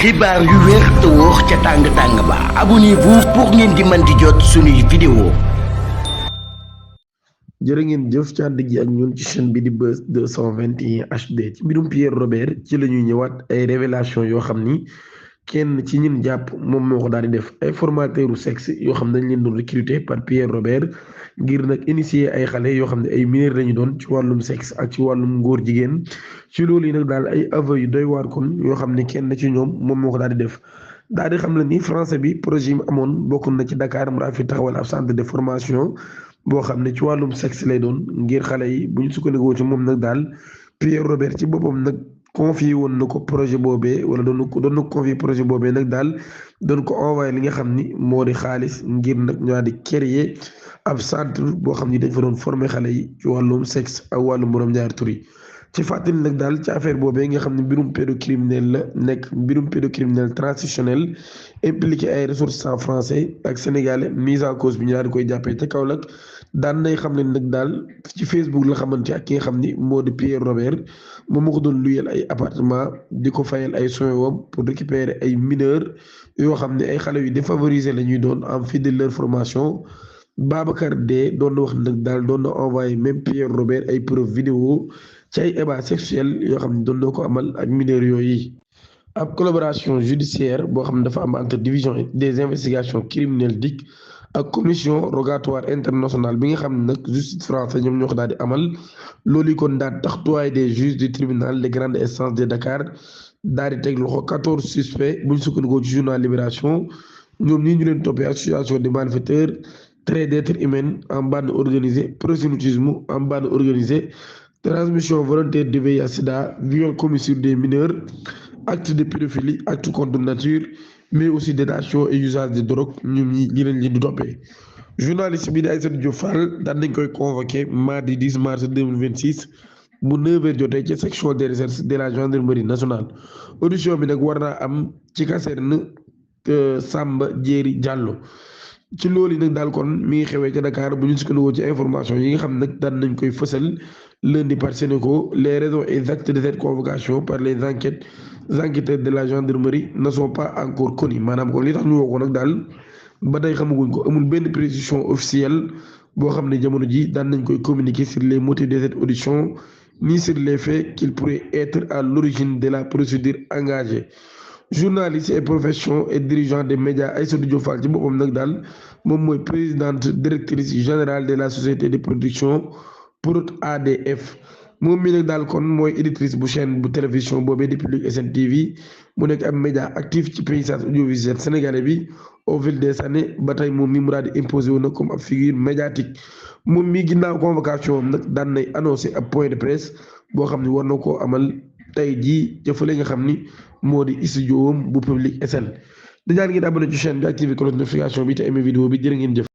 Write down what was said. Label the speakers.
Speaker 1: xibaar yu wér te wóor ca tàng-tàng ba abonnez-vous pour ngeen di mën di jot suñuy vidéo.
Speaker 2: jërë ngeen jëf ci ànd gi ak ñun ci chaîne bi di Buzz 221 HD ci mbirum Pierre Robert ci la ñuy ñëwaat ay révélation yoo xam ni kenn ci ñin jàpp moom moo ko daal di def ay formateuru sexe yoo xam ne dañ leen doon recruter par Pierre Robert ngir nag initier ay xale yoo xam ne ay mineur lañu doon ci wàllum sexe ak ci wàllum ngóor jigéen ci loolu yi nag daal ay aveux yu doy waar kon yoo xam ne kenn ci ñoom moom moo ko daal di def daal di xam ne ni français bi projet yi mu amoon bokk na ci Dakar mu daa fi taxawal ab centre de formation boo xam ne ci wàllum sexe lay doon ngir xale yi bu ñu sukkandikoo ci moom nag daal Pierre Robert ci boppam nag confié woon na ko projet boobee wala doon na ko confié projet boobee nag daal doon ko envoyé li nga xam ni moo di xaalis ngir nag ñu daal di créer ab centre boo xam ni dañ fa doon former xale yi ci wàllum sexe ak wàllum borom ñaari tur yi ci fàttali nag daal ci affaire boobee nga xam ne mbirum pédocriminel la nekk mbirum pédocriminel transitionnel impliqué ay ressortissants français ak sénégalais mise en cause bi ñu daal di koy jàppee ca Kaolack daan nay xam ne nag daal ci Facebook la xamante ak ki nga xam ni moo di Pierre Robert moom moo ko doon luyeel ay appartement di ko fayal ay soins wam pour récupérer ay mineurs yoo xam ne ay xale yu défavorisé la ñuy doon en fil de leur formation. Babacar D doon na wax nag daal doon na envoyé même Pierre Robert ay preuves vidéo ci ay ébats sexuels yoo xam ne doon na ko amal ak mineurs yooyu. ab collaboration judiciaire boo xam ne dafa am entre division des investigations criminelles DIC ak commission rogatoire internationale bi nga xam ne nag justice français ñoom ñoo ko daal di amal loolu yi kon daal tax doyen des juges du tribunal de grande instance de Dakar daal di teg loxo 14 suspects bu ñu sukkandikoo ci journal Libération ñoom ñii ñu leen toppee association de malfaiteurs traite d'êtres humains en bande organisée proxénétisme en bande organisée transmission volontaire de VIH/SIDA viol commis sur des mineurs acte de pédophilie acte contre nature mais aussi détention et usage de drogue ñoom ñi li lañ leen di toppee. journaliste bi di Aïssatou Diop Fall daan nañ koy convoqué mardi 10 mars 2026 bu 9h jotee ci section des recherches de la gendarmerie nationale audition bi nag war naa am ci caserne Samba Diéry Diallo. ci loolu yi nag daal kon mi ngi xewee ca Dakar bu ñu sukkandikoo ci information yi nga xam nag daan nañ koy fësal lundi par Sénégal les raisons exactes de cette convocation par les enquêteurs de la gendarmerie ne sont pas encore connues maanaam kon li tax ñu woo ko nag daal ba tey xamaguñ ko amul benn précision officielle boo xam ne jamono ji daan nañ koy communiquer sur les motifs de cette audition ni sur les faits qu'il pourrait être à l'origine de la procédure engagée. journaliste et profession et dirigeant des médias Aïssatou Diop Fall ci boppam nag daal moom mooy présidente directrice générale de la société de production Prod ADF moom mii nag daal kon mooy éditrice bu chaîne bu télévision boobee di Public SN TV mu nekk ab média actif ci paysage audiovisuel sénégalais bi au fil des années ba tey moom mi mu daal di imposé wu nag comme ab figure médiatique moom mii ginnaaw convocation am nag daan nay annoncé ab point de presse boo xam ne war na koo amal tey jii jëfale nga xam ni moo di studio bu Public SN di ñaan ngeen abonné ci chaîne bi activé cloche notification bi te aimé vidéo bi jërë ngeen jëf.